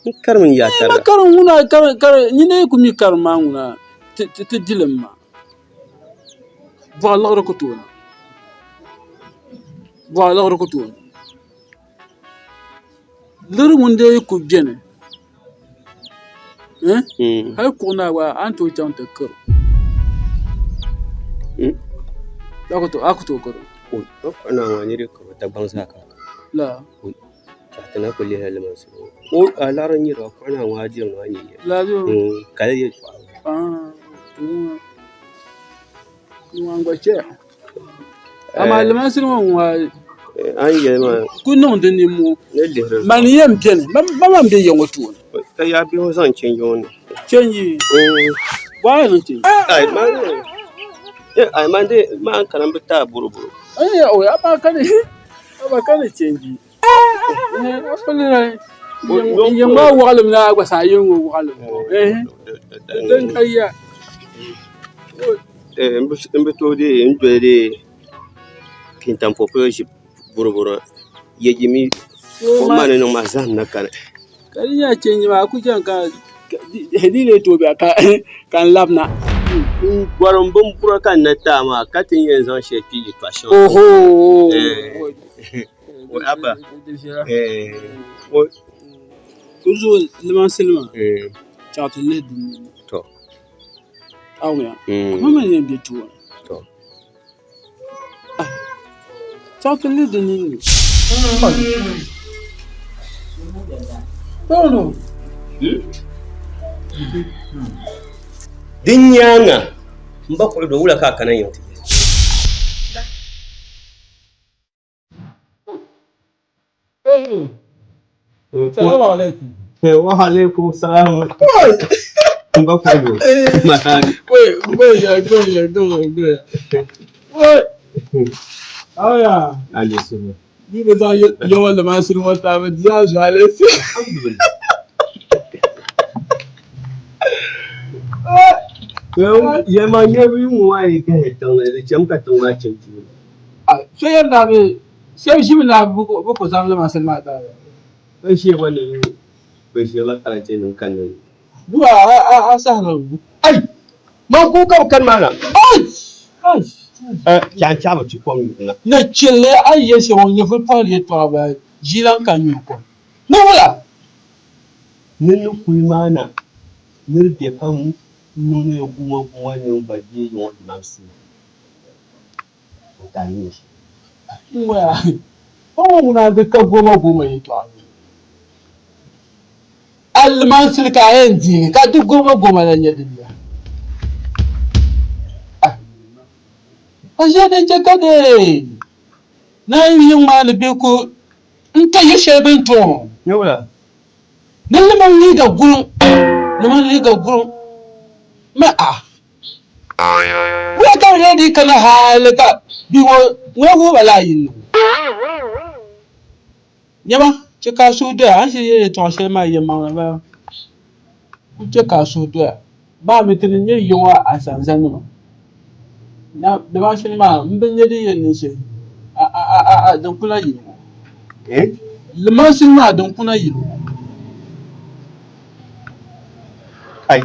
N karim n yaa tariga. Ma karim ŋuna, karim, karim, nyini yi ku mi karim maa ŋuna, ti, ti, ti dilim ma. Bɔɣa liɣiri ku tooi niŋ. Bɔɣa liɣiri ku tooi niŋ. Liɣiri ŋun dee ku beni, hali kuɣu naa gba a ni tooi chaŋ ti kiri o. A ku tooi kiri o. Kuɣu naa maa niriba kiri o Dagbaŋ zaa ka La. Ti na kuli lihiri li maa o a liɣiri n nyɛri ba kuɣu naa ŋɔ a diri maa nyɛ kali yɛltɔɣa. Ŋɔ gba chɛya. Amaa limansili ŋɔ ŋɔ A ni yɛli maa ku niŋ di nimmoo ni lihiri mani yɛn beni ma man be ya ŋɔ tooni. Ka yaa bihi ŋɔ zaŋ chenji ŋɔ niŋ. Chenji bɔɣa niŋ chenji. Ai man ai man de man kana bi taai boroboro. Ai o amaa ka ni amaa ka ni chenji. Yiŋ maa waɣilim na gba saa yiŋ ŋɔ waɣilim. Din ka ya. N bi tooi dee n doli dee kintampo polo ʒi boroboro yɛji mi kom maa ni niŋ maa zaham na kani. Ka di nyɛla chenji maa ku chɛmi ka di lee tooi biɛla ka n labina. N gɔrim binbura ka n na taai maa ka ti ni yɛn zaŋ shɛli kpi yɛltɔɣa shɛŋa. Abba Ku zooi limansili maa chaɣ ti lihi dinni. Awuya a ma yɛn bɛ tooni chaɣ ti lihi di ninni. Di nyaaŋa m ba kuɣu do wula ka a kana yiŋ ti yɛli? Salamu alaikum. Wa alaikum salam. M ba kuɣu do. Wait, wait, wait, wait, wait. Aya. Ali subu. Ni bɛ zaŋ yawa limansili ŋɔ tabi di zaa zuɣalisi. Yɛlima nyɛbu yi ŋɔ maa yi gahi tiŋ ni di chɛmi ka tiŋ maa chɛ tuuli. So yɛn daa bi shɛba ʒimi na bɛ ku zaŋ limansili maa tabi. Bɛ ʒiya gba ni bɛ ʒirila karante nim kanna ni. Buwa a sahiri. Ai! Man ku ka bɛ kani maa na. Ai! Ai! Chaŋ chaɣ bi ti kom yubu na. Nachinli a yi yɛli shɛm o nyɛvuli pahiri yɛltɔɣa bala ʒiilan ka nyuri kom. Ni wula? Ni ni kuli maa na nir be pam niŋdi guma guma niŋ ba bee yiŋɔ limamsi n ka nyɛ shɛm. N-waya o ŋɔ ŋuna di ka goma goma yɛltɔɣa ni. Alimansili ka a yɛn deegi ka di goma goma la nyɛ din ya. A ʒiya din chɛ ka deei naan yiŋ maa ni bɛ ku n-ti yi shɛli bɛ ni tuɣi. Ni liman liiga guruŋ, liman liiga guruŋ ma a. Wula ka bɛ lee dii kana hali ka bia ŋɔ ŋuna wuhi ba lala yini ŋɔ? Nyama, chɛ ka a suhu doya, a ni shiri yɛli yɛtɔɣ shɛli maa yɛlimaŋli m-bala. Kul chɛ ka a suhu doya. Maa mi ti ni nyɛ yi ŋɔ asanzanima. Limansili maa m bi nya din yɛn niŋ shɛli a din kuna yili ŋɔ. Limansili maa din kuna yili ŋɔ. Ai,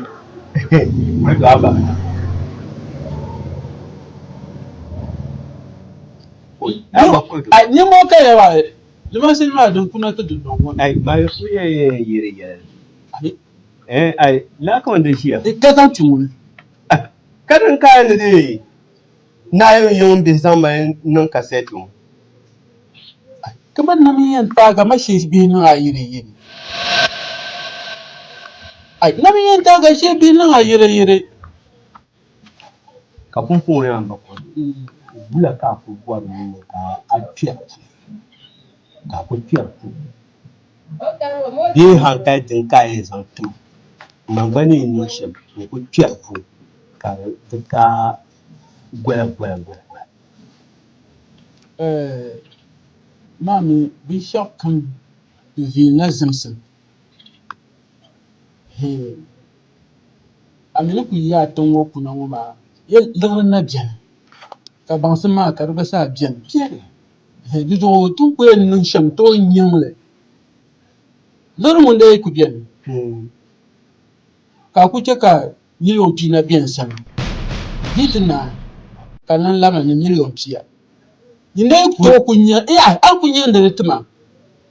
Nimmoo ka ya maa limansili maa din kuna ti dundɔŋ ŋɔ ni. Ai, ba ku yɛn yɛri yɛli. Eh, ai, laa kaman di ʒiya. Ka zaŋ ti ŋuni. Ka din ka ni di naai yiŋ bihi zaŋ mali niŋ kasɛti ŋɔ. Kaman nam yɛn taaga ma shee bihi niŋ a yiri yiri. Ai, nam yɛn taaga shee bihi niŋ a yiri yiri. Ka pumpɔŋɔ yaa m ba kɔdu, wula ka a kuli bɔri ni ka a kpɛri ti? Ka a kuli kpɛri ti bee hankali din ka a yɛn zaŋ tim man gba ni yi niŋ shɛm n-kuli kpɛri puu ka di ka gola gola gola gola. Maa mi binshɛɣu kam viɛlila zimsim. A mi ni kuli yi a tiŋ ŋɔ kuna ŋɔ maa, ya liɣiri na beni, ka baŋsim maa ka di gba zaa beni. Di zuɣu ti ni kuli yɛn niŋ shɛm tooi nyaŋ li, liɣiri ŋun lee ku beni ka a ku chɛ ka miliyon pia na be n sani, di yi ti naai ka n lan labina ni miliyon pia. Nyin lee tooi ku nya, a ni ku nyaŋdi li ti ma,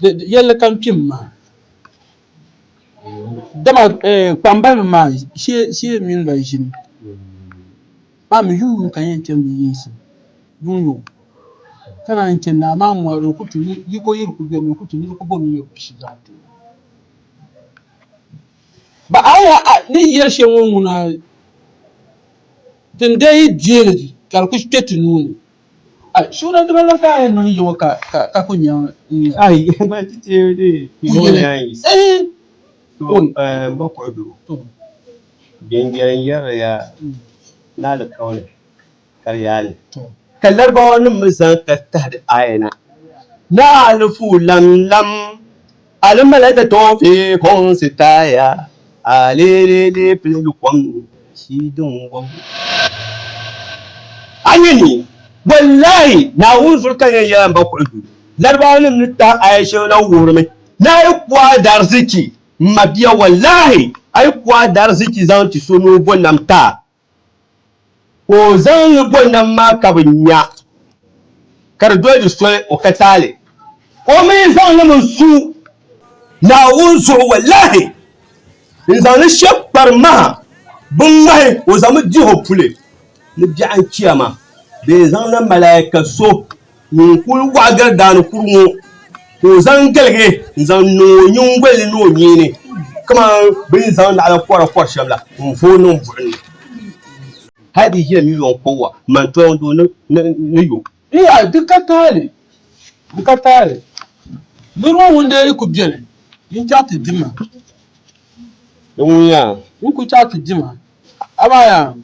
yɛlli kam kpim maa. Dama kpambaliba maa shee mini ba ʒini maa mi yuŋ yuŋ ka yɛn chani bɛ yinsi yuŋ yuŋ ka naan chani naa maa mɔri di ku tu yiko yi di ku beni di ku tu niriba ku bɔrimi yuri pishi zaŋ ti o. Ba a ni yɛli shɛm ŋɔ ŋuna ti ni dee yi deei li ka di ku kpe ti nuu ni. Ai, suuna diba la ka a yɛn niŋ yiŋɔ ka ka ku nya n-nya. Ai, ba ti ti di yiŋɔ ni a yi. To, ba kuɣu doo, biɛnjɛli n-yɛrili ya ni alikauli ka di yaa li. Ka Laribawa nim mi zaŋ ka tahiri aya na, ni alifu lam lam, alimalaka tɔŋ fi kɔŋ si taaya, alelele pili kom shi din wɔm. A nya ni, wallahi, Naawuni zuɣu ka yɛn yɛla m ba kuɣu du. Laribawa nim ni tahi aya shɛli na wuhirimi ni a yi ku a daariziki, m mabia, wallahi, a yi ku a daariziki zaŋ ti so ni o bo nam ti a, ka o zaŋ li bo nam maa ka bi nya, ka di doli di soli, o ka taali. O mi zaŋ li mi su Naawuni zuɣu, wallahi, n-zaŋ li shɛb kpari maha binŋmahi, o zaŋmi dih o puli ni biɛɣu n-chiama bee n-zaŋ la malaika so ŋun kul wɔɣ gari daani kuri ŋɔ ka o zaŋ galigi n-zaŋ niŋ o nyiŋgoli ni ni o nyee ni kaman bɛ ni zaŋ naɣila kɔra kɔri shɛm la n-vooi niŋ buɣim ni. Hal di ʒila miliɔn kɔbwa man tɔŋ doo ni yo. Iya, di ka taali, di ka taali. Niriba ŋɔ ŋun dee yi ku beni, yin chaɣ ti di ma. Di ŋun yaa? N ku chaɣ ti di ma. Amaa yaa,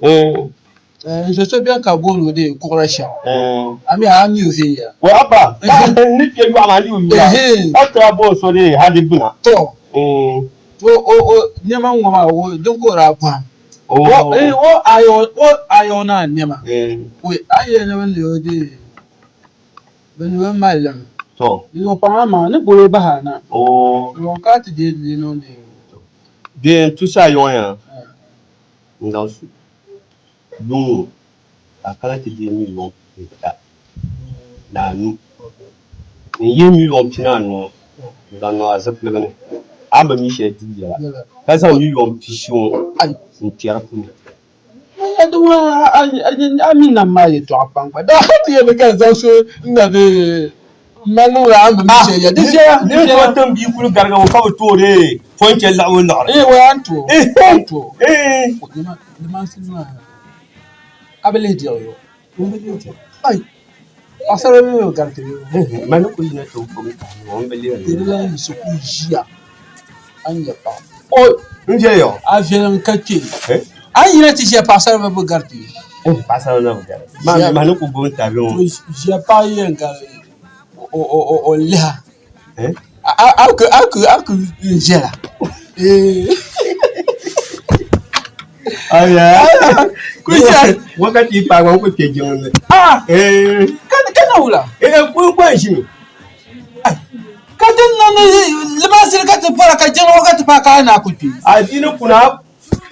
n zo so beni ka booni o dee kuɣira shɛm. A mi a mi o viɛnyɛla. O abba, n ni kpe yɔɣu maa ni o yura, ka ti a booni so dee hali gbuna. Tɔ, o nɛma ŋ-ŋɔ maa, din ka o daa bɔhim. O ayɔ naa nɛma, a yi yɛli ni bɛ ni o dee bɛ ni bi mali li mi. Di zuɣu paŋ amaŋa ni boli o bahi a na. Di zuɣu ka a ti deei di niŋ dee. Bee n-tusi a yɔŋ yaa n-zaŋ su luŋ ŋɔ ka a kana ti deei miliɔn pihita ni anu. N-yihi miliɔn pinaanu ŋɔ n-zaŋ niŋ a zipiligu ni, a ni bi mi shɛli duu yɛla, ka zaŋ miliɔn pishi ŋɔ n-kpɛri puuni. A mi nam maa yɛtɔɣa pam gba daa ti yɛli ka n zaŋ so n-na di mali niŋdi a ni bi mi shɛli yɛla. Di viɛla, di Niriba viɛla. tiŋ bia kuli garigi o ka bi tooi di pɔi n-chɛ laɣibu liɣiri. Ee, wai a ni tooi, a ni tooi. Limansi maa a bi lihi diɣi yo. Ai, paɣasara mi bi gariti yo. Ma ni kuli yina ti kum tahi ŋɔ, m bi lihiri Di lan yiɣisi kuli ʒiya a ni nya paɣa. O, n viɛli yo. A viɛlim ka kpe. A ni yina ti ʒiya paɣasara mi bi gariti yo. Paɣasara na bi gariti. Ma ni kuli gbubi tabi ŋɔ. Ʒiya paɣa yɛn gari o liha. A ku viɛla. Wakati paai ŋɔ n ku kpe jiŋli ni. Ka na wula? N kuli ʒimi. Ka ti niŋ ni limansili ka ti pɔra ka jiŋli wakati paai ka a na ku kpe. A di ni kuna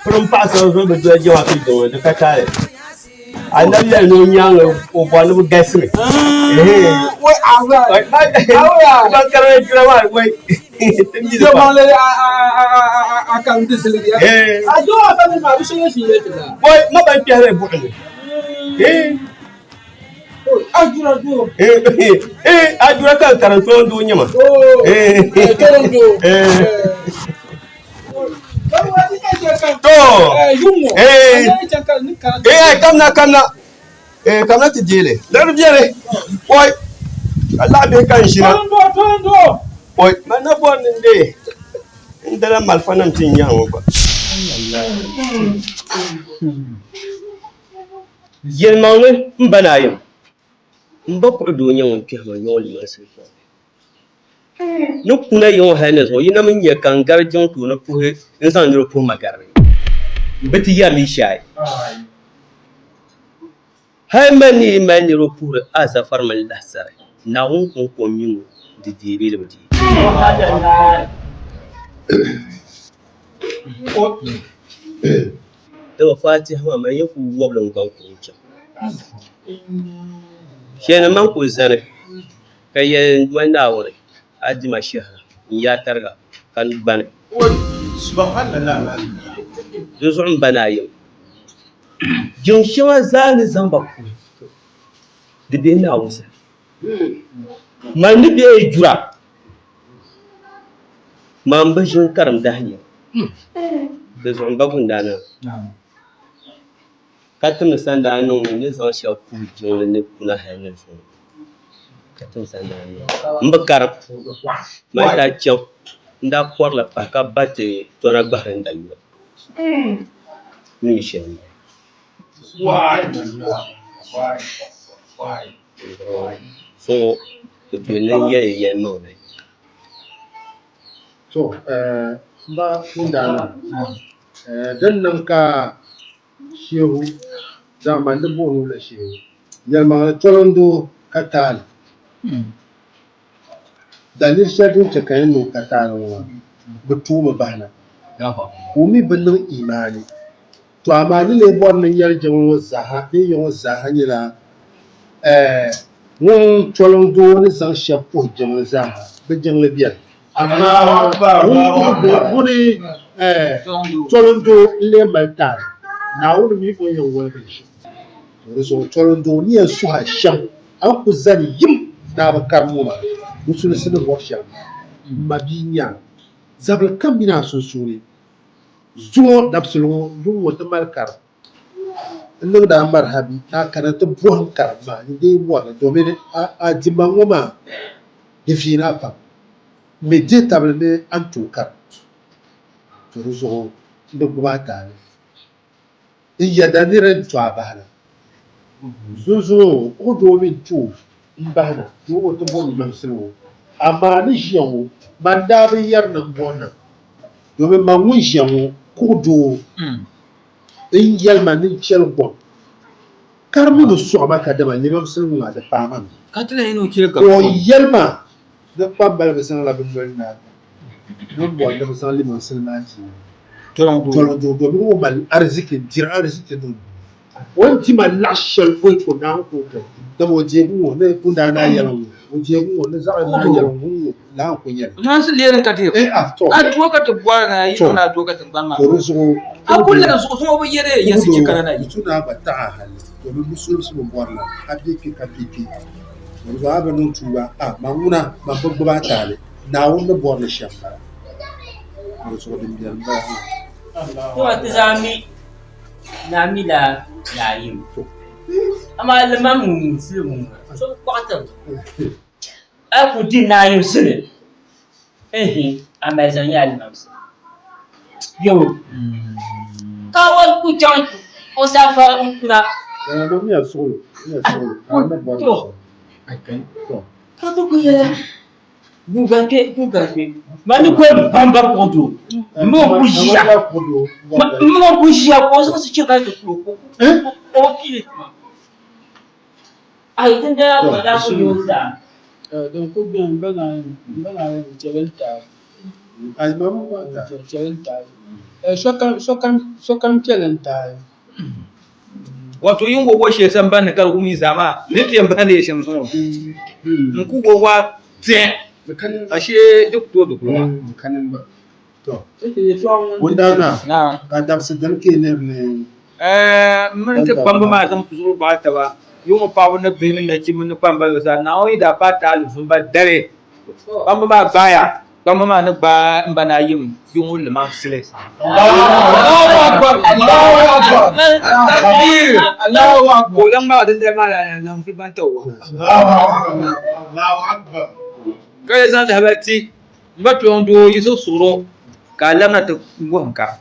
pirim paɣasara zuɣu bi doli jɛma kpe jiŋli di ka taali. Anabi yɛli ni o nyaaŋa o bɔri ni bi galisimi. Ban karili jura maa wai. Wai ma ban kpɛhiri buɣim ni. A jura ka n karim tɔŋ doo nyɛ ma. To eh kamna kamna eh kamna ti deeli liɣiri biɛni oi ka laɣa bihi ka n ʒina oi man na bɔri ni n dee n dala malifa nim ti n nyaŋ ŋɔ gba yɛlimaŋli n ba naayim n ba kuɣu doo nyɛ ŋun kpɛhi ma nyɔŋ limansi Ni kuna yi ŋɔ hali ni zuɣu yi na mi nya ka n gari jiŋ tooni puhi n zaŋ niriba puhi ma gari m bi ti ya mi shɛi. Hali mali ni yi mali niriba puhiri Azafar mini Lahisari, Naawuni kɔŋko m-mi ŋɔ di deei bee di bi deei. Dama Fatiha maa man yɛn kuli wɔbili n-gbaŋ kurum chaŋ. Shɛli ni man kuli zani. Ka yɛli n Duuma Naawuni, a di ma shɛhira, n yaa tariga, ka n gbani. Di zuɣu m ba Naayim, jiŋ shɛŋa zaa ni zaŋ ba puhi di bihi Naawuni sani. Man ni be yi jura, man bi ʒini karim dahin yini. Di zuɣu m ba Gundaanaa. Ka tim sandaa niŋ n ni zaŋ shɛli puhi jiŋli ni kuna hal ni zuŋɔ. Ka tim sandaa niŋ m bi karim man daa chaŋ n daa kɔrila pahi ka ba ti tɔna gbahiri n dayuwa ni mi shɛli m-bala. Zuŋɔ di tuhi ni n yɛli yɛlimaŋli. To, m ba Kundaana, din niŋ ka Shehu, dama ni booni o la Shehu. Yɛlimaŋli tolindoo ka taali. Daliri shɛli din chɛ ka yɛn niŋ ka taali ŋɔ maa, bɛ tuumi bahi na, ka o mi bi niŋ imaani. To amaa ni lee bɔri ni n yɛli jiŋli ŋɔ zaaha bee ya ŋɔ zaaha nyɛla ɛɛ ŋun tolindoo ni zaŋ shɛba puhi jiŋli zaaha, bɛ jiŋli beni. Amaa ŋuni tolindoo n-lee mali taali, Naawuni mi o ni yɛn woligi li shɛm. Di zuɣu tolindoo ni yɛn suhi a shɛm, a ni ku zani yim ni a bi karim ŋɔ maa, musulinsi ni bɔri shɛli maa. M mabia n-nyɛ a, zabili kam mini a sunsuuni zuŋɔ dabisili ŋɔ yuŋ ŋɔ ti mali karim. N niŋdi a marihabi ni a kana ti bɔhim karim maa n-deei bɔri li domin a dimba ŋɔ maa di viini a pam. M mi dihi tabili ni a ni tooi karim. To di zuɣu m bi gbubi a taali. N yɛda ni di ni to a bahina. Zuŋzuŋɔ o doo mi n-tooi m bahina ni o ti bɔri limamsili ŋɔ. Amaa ni ʒiya ŋɔ, man daa bi yɛri ni m bɔri na domin man ŋun ʒiya ŋɔ kuɣ doo. N yɛli ma ni n chɛli gom, ka di mi bi sɔɣi ma kadama limamsili ŋɔ maa di paai ma mi. Ka o yɛli ma ni kpambaliba zaŋla bɛ noli ni ata ni m bɔri ni bɛ zaŋ limamsili maa ti tolindoo domin o mali ariziki n-diri ariziki niŋdi o ni di ma laɣ shɛli pɔi ka o naan ku o kali, dama o deegi ŋɔ ni kundaana yɛli ŋɔ, o deegi ŋɔ ni zaɣ yini yɛli ŋɔ ŋ-ŋɔ laa n-ku nyɛ li. Nyaansi leeri ka ti Eh, ah, tɔ. a doo ka ti bɔri na yi Tɔ. na doo ka tiŋgbani maa Ka di zuɣu a kuli lana zuɣu zuŋɔ bi yɛli yɛnsi chɛ kana na yi tu naa gba taɣi a hali domin musulimsi bi bɔri la a be kpe ka be kpe ka di zuɣu a bi niŋ tuuba a man ŋuna man bi gbubi a taali Naawuni ni bɔri li shɛm m-bala ka di zuɣu din beni m-bala maa. Kpɛma ti zaa mi ni a mila Naayim, amaa limam ŋun sili ŋun ŋɔ, so bi kɔɣi tiri. A yi kul di Naayim sili, ehe, a mali zaŋ nyɛ alimamsi. Yo, ka o ku chaŋ o safa n-kuna. Ka bɛ ku yɛli, Guuga kpe, guuga kpe. Man ni koli bamba kuɣu doo, m mi o ku ʒiya, m mi o ku ʒiya ka o zaŋ sichiri ka ti ku o, o pili tuma. Ayi dindina gba daa ku nyɛ o zaa. Din ku beni m ba Naayini chɛli n-taai. Chɛli n-taai. Sokam chɛli n-taai. Wato yin wo shee sambani ni ka di ku mi zaa maa ni ti yɛn bahi leei shɛm zuŋɔ n ku wo wa tiɛ ashee di ku tooi di kuli maa. Ka dabisi dini ka yi lihiri ni M mini ti kpamba maa zaŋ ti zuɣuri gbaai taba, yi ŋɔ paɣiba ni bihi ni nachimba ni kpambaliba zaa, Naawuni yi daa paai taali vumba dali, kpamba maa gbaaya, kpamba maa ni gbaai m ba Naayim bia ŋɔ limansili. Ka o lan ŋmaagi dindali maa la n-fi ban ti o. Ka yi zaŋ lahibali ti m ba Tɔŋdoo Yusuf Suɣuro ka a labina ti wuhim ka.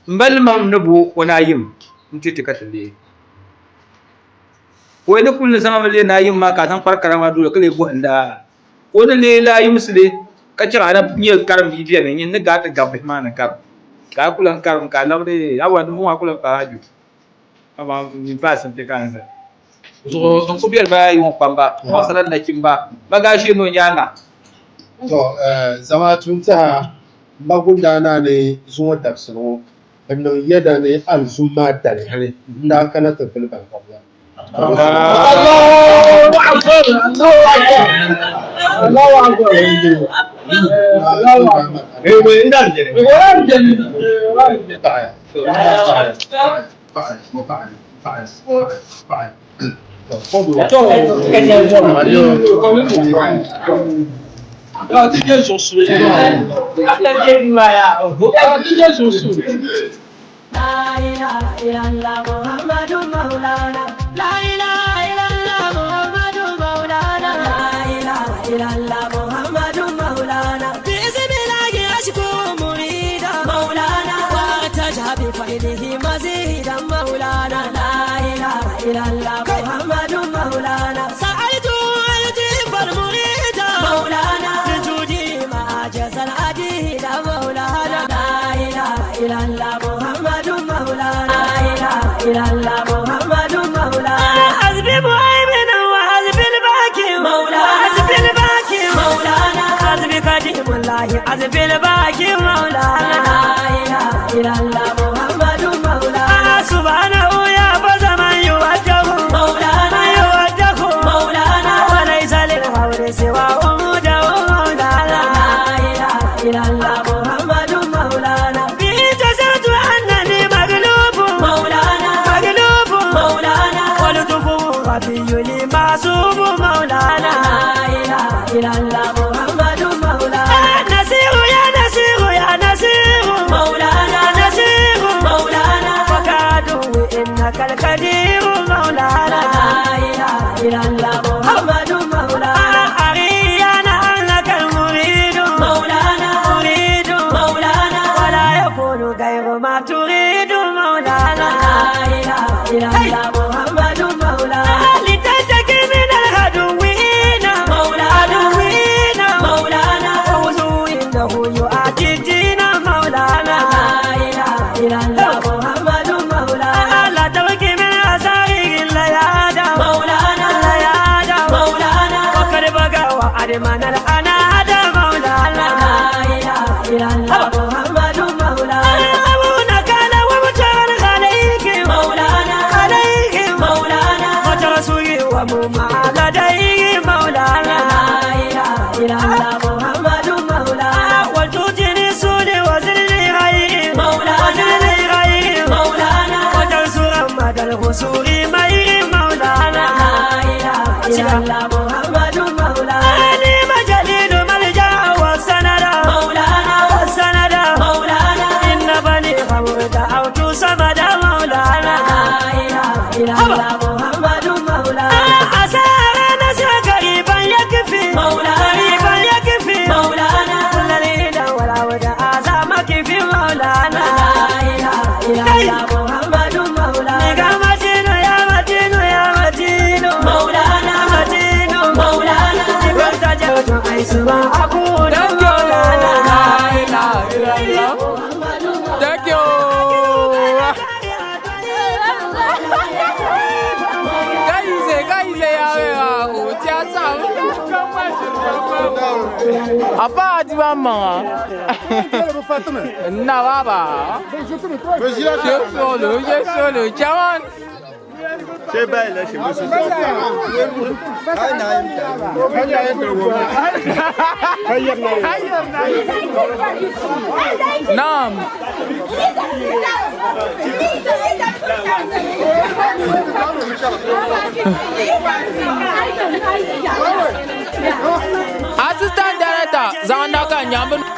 M ba limam ni bo o naayim n-ti ti ka ti leei. Ka o ni kuli ni zaŋ mi leei naayim maa ka a zaŋ kpari kara maa doli ka lee bɔhim daa ka o ni leei naayimsili ka chaŋ a na nyɛ karim bia beni nyin ni gaai ti gabi bihi maa ni karim ka a ku lan karim ka a labi leei awa dimbɔŋɔ a ku lan paai a ju amaa nyin paai sinti ka a ni zali zuɣu n ku beli ba yi ŋɔ kpamba paɣasara ni nachimba ba gaa ʒe ni o nyaaŋa. To zamaatu n-tɛha M ba Gundaanaa ni zuŋɔ dabisili ŋɔ, bɛ niŋ yɛda ni alizum maa dali hali n-daa kana ti vili baŋkɔb la. La ilaha illallah Muhammadu Maulana. La ilaha illallah Muhammadu Maulana. La ilaha illallah Muhammadu Maulana. Bismillahi ashku murida Maulana. Wa tajhabi fa'ilihi mazida Maulana. La ilaha illallah Muhammadu Maulana. Sa'altu al-jibal murida Maulana. Bijudi ma ajazal adida Maulana. La ilaha illallah Muhammadu Maulana. La ilaha illallah Muhammadu Maulana. الله عزب الباقي مولانا لا إله إلا الله محمد مولانا سبحانه يا فز من يوجه مولانا يوجه مولانا وليس للحول سوى وجه مولانا لا إله إلا الله محمد مولانا به جزعت أنني مغلوب مولانا مغلوب مولانا ولطفه غفي لي معصوم مولانا لا إله إلا الله محمد مولانا نسير يا نسير يا نسير مولانا نسير مولانا وكادوا إنك القدير مولانا لا إله إلا الله محمد مولانا أرينا أنك المريد مولانا مريد مولانا ولا يكون غير ما تريد مولانا لا إله إلا الله محمد مولانا لتنتقم من العدوين مولانا عدوين مولانا فوزوا إنه يؤتي الدين مولانا لا إله إلا الله محمد مولانا لا تبكي من أساره الليادة مولانا الليادة مولانا وقد بقى وأدمن الأنادة مولانا لا إله إلا الله محمد مولانا أبونا كان ومتعا عليك مولانا عليك مولانا وترسوي ومما لديه مولانا لا إله إلا الله محمد مولانا وتؤتني سولي وزلني غيري مولانا وزلني غيري مولانا وتنصر مدى الغسول ميري مولانا لا إله إلا الله محمد مولانا نعم جليل ملجأ والسند مولانا والسند مولانا إن بني خمر دعوت صمد مولانا لا إله إلا الله محمد مولانا أسار نسر قريبا يكفي مولانا قريبا يكفي مولانا كل ليلة والعودة أعظمك في مولانا لا إله إلا الله محمد مولانا يا متين يا متين يا متين مولانا متين مولانا ارتجوت حيث ما أكون مولانا لا إله إلا الله. Thank you. Afa adi ba maŋa. Na baba. Je solo, je solo, chairman. Naam.